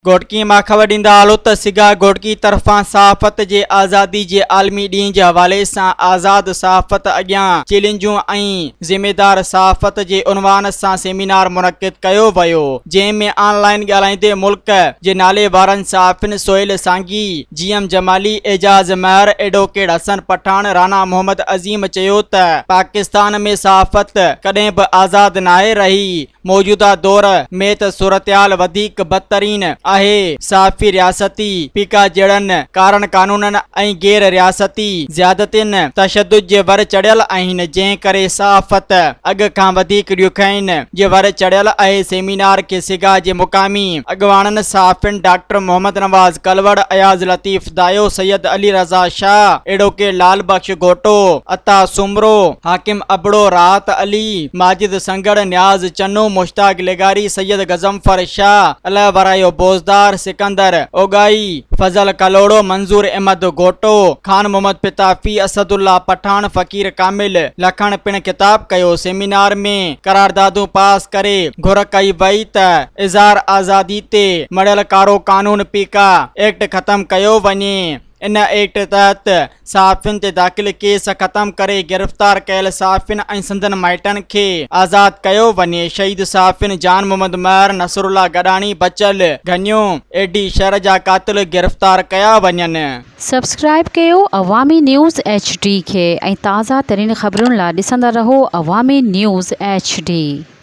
گهوٽڪي مان خبر ڏيندا هلو ته سگا گهوٽڪي طرفان صحافت جي آزادي جي عالمي ڏينهن جي حوالي سان آزاد صحافت اڳيان چئلينجون ۽ ذميدار صحافت جي عنوان سان سيمينار منعقد ڪيو ويو جنهن ۾ آن لائين ڳالهائيندي ملڪ جي نالي وارن صحافين سهيل سانگي، جي ايم جمالي، اعجاز مهر، ايڊووڪيٽ حسن پٺاڻ، رانا محمد عظيم چيو ته پاڪستان ۾ صحافت ڪڏهن به آزاد ناهي رهي، موجوده دور ۾ ته صورتحال وڌيڪ بدترين آهي، صحافي رياستي پيڪا جهڙن ڪارن قانونن ۽ غير رياستي زيادتين، تشدد جي ور چڙهيل آهن، جنهن ڪري صحافت اڳ کان وڌيڪ ڏکيائين جي ور چڙهيل آهي، سيمينار کي سگا جي مقامي اڳواڻن صحافين ڊاڪٽر محمد نواز ڪلوڙ، اياز لطيف دايو، سيد علي رضا شاهه، ايڊووڪيٽ لال بخش گهوٽو، عطا سومرو، حاڪم ابڙو، راحت علي، ماجد سنگهڙ، نياز چنو، مشتاق لغاري، سيد غضنفر شاهه، الهه ورايو بوزدار، سڪندر اوڳاهي، فضل ڪلهوڙو، منظور احمد گهوٽو، خان محمد پتافي، اسد الله پٺاڻ، فقير ڪامل لکڻ پڻ خطاب ڪيو. سيمينار ۾ قراردادون پاس ڪري گهر ڪئي وئي ته اظهار آزادي تي مڙهيل ڪارو قانون پيڪا ايڪٽ ختم ڪيو وڃي. ان ايڪٽ تحت صحافين تي داخل ڪيس ختم ڪري گرفتار ڪيل صحافين ۽ سندن مائٽن کي آزاد ڪيو وڃي. شهيد صحافين جان محمد مهر، نصرالله گڏاڻي، بچل گهنيو، اي ڊي شر جا قاتل گرفتار ڪيا وڃن. سبسڪرائيب ڪيو عوامي نيوز ايڇ ڊي کي ۽ تازه ترين خبرن لا ڏسندا رهو عوامي نيوز ايڇ ڊي.